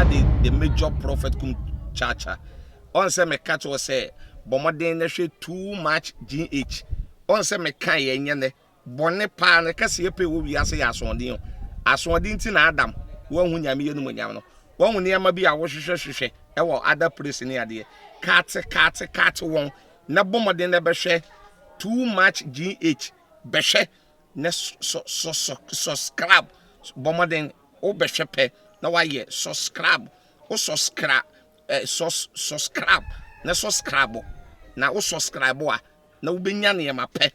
de the major prophet kum chacha. Ɔn sɛ meka kyerɛ wo sɛ bɔ mmɔden na hwɛ too much GH. Ɔn sɛ meka yɛ nyɛ nɛ. Bɔne paa no kɛseyɛ pɛ wɔ wiase yɛ asoɔden o. Asoɔden nti na Adam wanhu Nyame yɛ no. Wahu nneɛma bi a wohwehwɛ hwehwɛ ɛwɔ other place ne adeɛ. Kaate kaate kaate wɔn na bɔ mmɔden na bɛhwɛ too much GH bɛhwɛ na subscribe. Bɔ mmɔden wobɛhwɛ pɛ na wayɛ subscribe. Wo subscribe subscribe na subscribe na wo subscribe a na wobɛnya nneɛma pɛ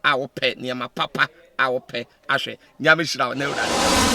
a wopɛ, nneɛma papa a wopɛ ahwɛ. Nyame hyira wo na Awurade.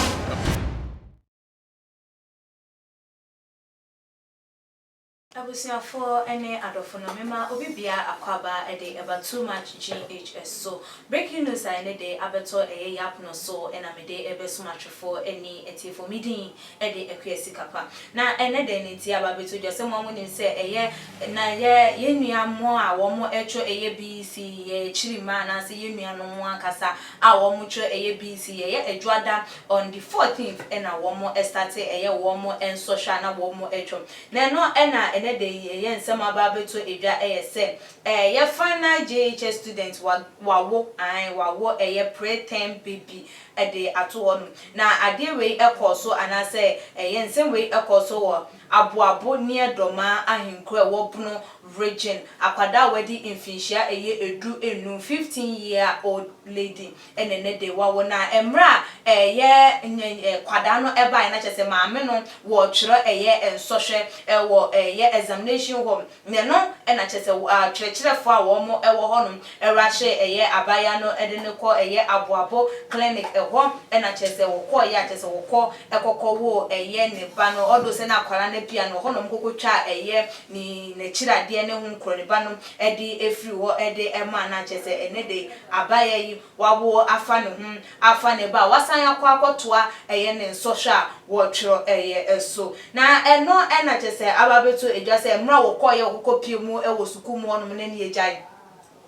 Abusuafoɔ ne adɔfo no, mema obi bia akwaba de ɛba Too Much GHS so. Breaking news a ɛne de abɛtɔ ɛyɛ yap no so ɛna mede ɛbɛsom atwefoɔ ne atiefoɔ. Me din ɛde Akua Sikapa. Na ɛnɛ de ne nti aba abɛto dwa sɛ mo a monim sɛ ɛyɛ na yɛ yɛn nua mo a wɔn ɛtwerɛ ɛyɛ BECE, yɛ akyiri mma anaasɛ yɛn nuanom mo ankasa a wɔn twerɛ ɛyɛ BECE, yɛyɛ Adwada on the 14th ɛna wɔn ɛstart ɛyɛ wɔn nsɔhwɛ a na wɔn ɛtwerɛ. Na ɛno ɛna ɛnɛ de yi ɛyɛ nsɛm aba abɛto edwa ɛyɛ sɛ ɛyɛ final JHS student wa wawo an wawo ɛyɛ preterm baby ɛde ato hɔ no. Na adeɛ wei ɛkɔɔ so anaasɛ ɛyɛ nsɛm wei ɛkɔɔ so wɔ Aboabo near Dɔmaa ahenkuro a ɛwɔ Bono Region. Akwadaa a wadi mfinhyia ɛyɛ 15, 15 year old lady, ɛna ɛnɛ de wawo. Na mmerɛ a ɛyɛ nyɛ kwadaa no ɛbaeɛ na kyerɛ sɛ maame no wɔtwerɛ ɛyɛ nsɔhwɛ ɛwɔ ɛyɛ examination hall, na ɛno ɛna kyerɛ sɛ akyerɛkyerɛfoɔ a wɔn ɛwɔ hɔnom ɛrahyɛ ɛyɛ abaayewa no ɛde no kɔ ɛyɛ Aboabo clinic ɛhɔ, ɛna kyerɛ sɛ wɔkɔ ɛyɛ akyerɛ sɛ wɔkɔ ɛkɔkɔ wo ɛyɛ ne ba no. Ɔdo sɛ na akwadaa no pia no hɔnom koko twa ɛyɛ ne n'akyiri adeɛ ne ho nkorɔ ne ba no ɛde efiri hɔ ɛde ɛma. Na kyerɛ sɛ ɛnɛ de abaayewa yi wawo afa ne ho afa ne ba a wasan akɔ akɔtoa ɛyɛ ne nsɔhwɛ a wɔtwerɛ ɛyɛ ɛso. Na ɛno ɛna kyerɛ sɛ aba abɛto edwa sɛ mmerɛ a wɔkɔɔ yɛ wɔkɔkɔ pie mu ɛwɔ sukuu mu hɔnom ne ne agyae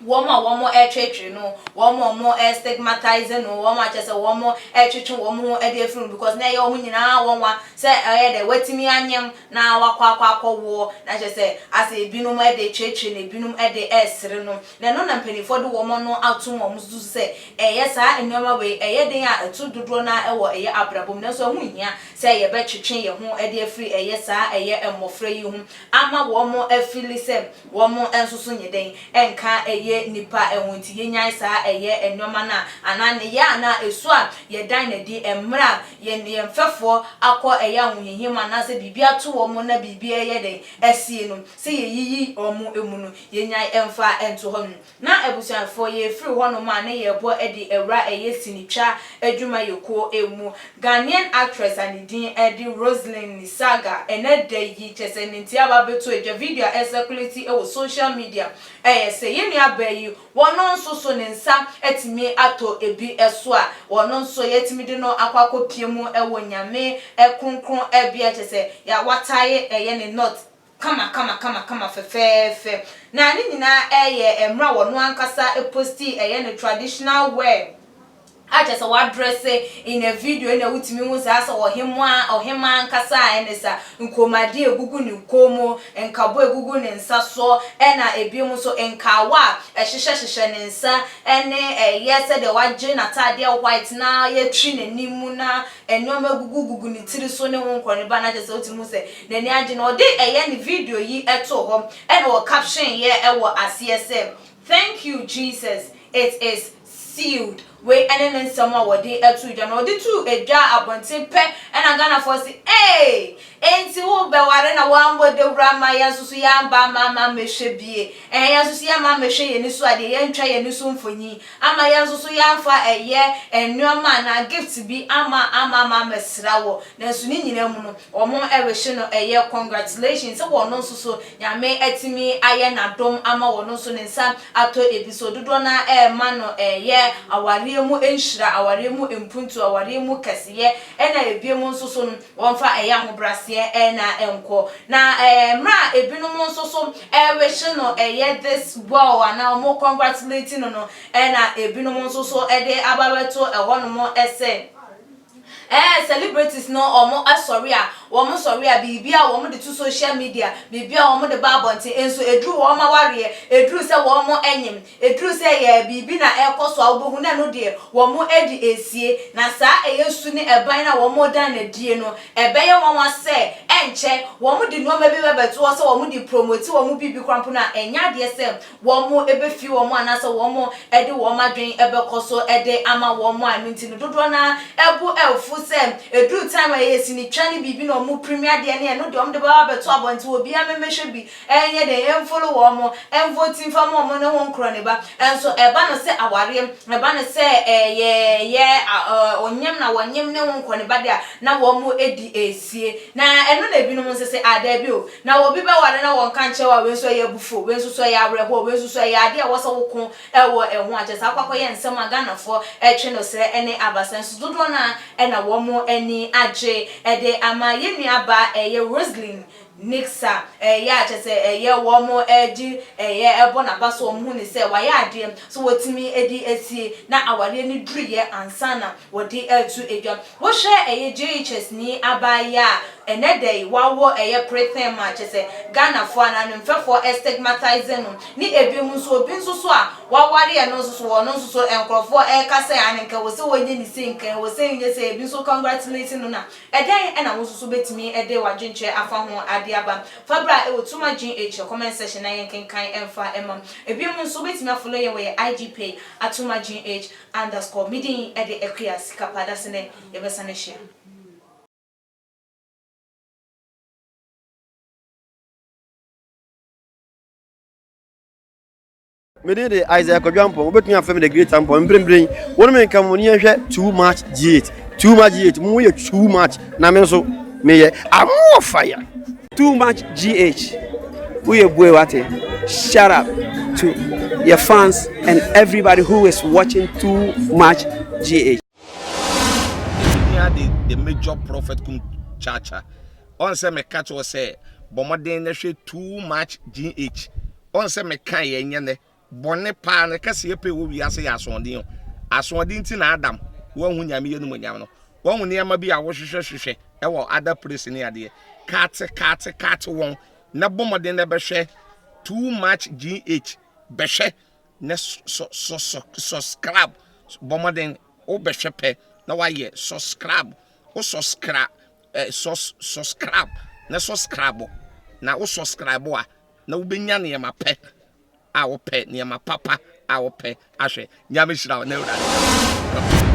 wɔn a wɔn ɛtwetwe no, wɔn a wɔn ɛstigmatize no, wɔn a kyerɛ sɛ wɔn ɛtwetwe wɔn ho ɛde afiri no, because na ɛyɛ wɔn nyinaa wɔn wa sɛ ɛyɛ dɛ watumi anyam na wakɔ akɔ akɔwoɔ. Na kyerɛ sɛ asɛ ebinom ɛde twetwe na ebinom ɛde ɛsere no. Na ɛno na mpanimfoɔ de wɔn ano atom wɔn so sɛ ɛyɛ saa nneɛma wei ɛyɛ den a ɛto dodoɔ na ɛwɔ ɛyɛ abrabɔ mu, nanso ɛho hia sɛ yɛbɛtwetwe yɛn ho ɛde afiri ɛyɛ saa ɛyɛ mmɔfra yi ho ama wɔn afili sɛ wɔn nso so nyɛ den ɛnka ɛyɛ nipa ɛho. Nti yɛnyae saa ɛyɛ nneɛma no a anaa ne yɛ anaa esu a yɛdan n'adi mmerɛ a yɛn mfɛfoɔ akɔ ɛyɛ ahohiahia mu anaasɛ biribi ato wɔn na biribi ɛyɛ den ɛsie no sɛ yɛyiyi wɔn emu no, yɛnyae ɛmfa ɛnto hɔ no. Na abusuafoɔ, yɛfiri hɔnom a ne yɛbɔ ɛde awura ɛyɛ sinitwa adwumayɛkuo emu. Ghanaian actress a ne din ɛde Roselyn Nisaga, ɛnɛ da yi kyɛ sɛ ne nti aba abɛto adwa, video a ɛcirculate ɛwɔ social media ɛyɛ sɛ yɛn nua baa yi wɔn nso so ne nsa atumi atɔ ebi ɛso a wɔn nso yɛtumi de no akɔ akɔpie mu ɛwɔ Nyame ɛkronkron ɛbea, kyɛ sɛ yɛ watae ɛyɛ ne knot kama kama kama kama fɛfɛɛfɛ. Na ne nyinaa ɛyɛ mmerɛ a wɔn ankasa post ɛyɛ ne traditional wear a kyerɛ sɛ wadress in a video, ɛna wotumi hu saa sɛ ɔhema ɔhema ankasa a ɛne sa nkomadeɛ egugu ne kɔn mu, nkabo egugu ne nsa so, ɛna ebinom nso nkaawa a ɛhyehyɛhyehyɛ ne nsa, ɛne ɛyɛ sɛdeɛ wagye n'ataadeɛ white na yɛtwi n'anim na nneɛma egugu gugu ne tiri so ne ho nkɔ ne ba. Na kyerɛ sɛ wotumi hu sɛ n'ani agye na ɔde ɛyɛ ne video yi ɛto hɔ, ɛna wɔ caption yɛ ɛwɔ aseɛ sɛ, "Thank you Jesus, it is sealed." Wei ɛne ne nsɛm a wɔde ɛto dwa. Na wɔde to edwa abɔnten pɛ ɛna Ghanafoɔ si ee enti wo bɛware na wɔambɔ dewura ama yɛn nso so yɛamba ama ama mmɛhwɛ bie ɛɛ yɛn nso so yɛama mmɛhwɛ yɛn ni so adeɛ, yɛntwa yɛn ni so mfonyin ama yɛn nso so yɛamfa ɛyɛ nneɛma anaa gift bi ama ama ama mmɛsra wɔ. Nanso ne nyinaa mu no, wɔn ɛrehye no ɛyɛ congratulations sɛ wɔn nso so Nyame atumi ayɛ n'adom ama wɔn nso ne nsa atɔ ebi so. Dodoɔ no ɛrema no ɛyɛ awareɛ mu nhyira, awareɛ mu mpuntu, awareɛ mu kɛseyɛ, ɛna ebiem nso so no wɔmfa ɛyɛ ahobraseɛ ɛna ɛnkɔ. Na mmerɛ a ebinom nso so ɛrehye no ɛyɛ this well anaa wɔn congratulate no, ɛna ebinom nso so ɛde aba bɛto ɛhɔnom ɛsɛ Ɛɛ celebrities no wɔn sɔre a, wɔn sɔre a biribi a wɔn de to social media, biribi a wɔn de ba abɔnten, nso ɛduru wɔn awareɛ, ɛduru sɛ wɔn nyem, ɛduru sɛ ɛyɛ biribi na ɛrekɔ so a wobɛhu na ɛno deɛ wɔn de resie. Na saa ɛyɛ su ne ɛban no a wɔredan no adie no, ɛbɛyɛ nwanwa sɛ ɛnkyɛ wɔn de nnoɔma bi bɛbɛto hɔ sɛ wɔn de promote wɔn biribi koraa mpo no a, ɛnyɛ adeɛ sɛ wɔbɛfiri wɔn anaasɛ wɔde wɔn adwene bɛkɔ so de ama wɔn a ɛno nti no dodoɔ no ara bo afu sɛ ɛduru time a ɛyɛ sinitwa ne biribi na wɔn primi adeɛ ne ɛno deɛ wɔde bɛba abɛto abɔnten obiara mmɛhwɛ bi ɛnyɛ dɛn ɛmfolo wɔn ɛmvoti mfa ma wɔn ne ho nkorɔ ne ba nso ɛba no sɛ awareɛ ɛba no sɛ ɛyɛ yɛ ɔnyem na wɔnyem ne ho nkorɔ ne ba deɛ a na wɔn di ɛresie na ɛno na ebinom nso sɛ ah daabi o Na obi bɛware na wɔnka nkyerɛ wo a, wei nso ɛyɛ abufuo, wei nso so ɛyɛ awerɛhoɔ, wei nso so ɛyɛ adeɛ a ɛwɔ sɛ woko wɔ ɛho a, kyerɛ sɛ akɔ akɔyɛ nsɛm a Ghanafoɔ twe no serɛ ne abasa nso dodoɔ no ara na wɔn ani agye de ama yɛn nua baa ɛyɛ Roselyn Nixa ɛyɛ a kyerɛ sɛ ɛyɛ wɔn gye ɛyɛ ɛbɔ n'aba so wɔn hu no sɛ wayɛ adeɛ sɛ wɔtumi de asie na awareɛ no duruiɛ ansa na wɔde reto dwa. Wohwɛ ɛyɛ JHS ni abaayewa a ɛnɛ da yi wawɔ ɛyɛ prethem a kyerɛ sɛ Ghanafoɔ anaa ne mfɛfoɔ stigmatise no ne ebinom nso obi nso so a waware ɛno nso so ɔno nso so nkorɔfoɔ ɛreka sɛ ane nka ɛwɔ sɛ wɔnyɛ ne sei nka ɛwɔ sɛ nyɛ sei ebi nso congratulate no na ɛdɛn ɛna wo nso so bɛtumi de w'adwenkyerɛ afa ho ade aba fa bra ɛwɔ Tuma GH comment section na yɛnkenkan ɛmfa ɛma ebinom nso wobɛtumi afollow yɛn wɔ yɛn IG page Atuma GH Underscore me din de Akua Sikapa Dasene yɛbɛsan ahyia. Me din de Isaiah Kwadwo Ampong. Wobɛtumi afrɛ me the great Ampong. Mprempren, wo ne me nka mo ni yɛnhwɛ too much G8. Too much G8. Mo yɛ too much na me nso meyɛ I'm fire. Too much GH woyɛ bue wate shut up to your fans and everybody who is watching too much GH. Ehia de the major prophet kum chacha ɔn sɛ meka kyerɛ sɛ bɔ mmɔden na hwɛ too much GH ɔn sɛ meka yɛ nyɛ nɛ Bɔne paa no kɛseyɛ pɛ wɔ wiase yɛ asoɔden o. Asoɔden nti na Adam wanhu Nyame animuonyam no. Wahu nneɛma bi a wohwehwɛ hwehwɛ wɔ other place ne adeɛ. Kate kate kate wɔn na bɔ mmɔden na bɛhwɛ too much GH bɛhwɛ na sɔ sɔ sɔ subscribe bɔ mmɔden wo bɛhwɛ pɛ na wayɛ subscribe wo subscribe eh, sus subscribe na subscribe na wo subscribe a na wobɛnya nneɛma pɛ a wopɛ, nneɛma papa a wopɛ ahwɛ. Nyame hyira wo na Awurade.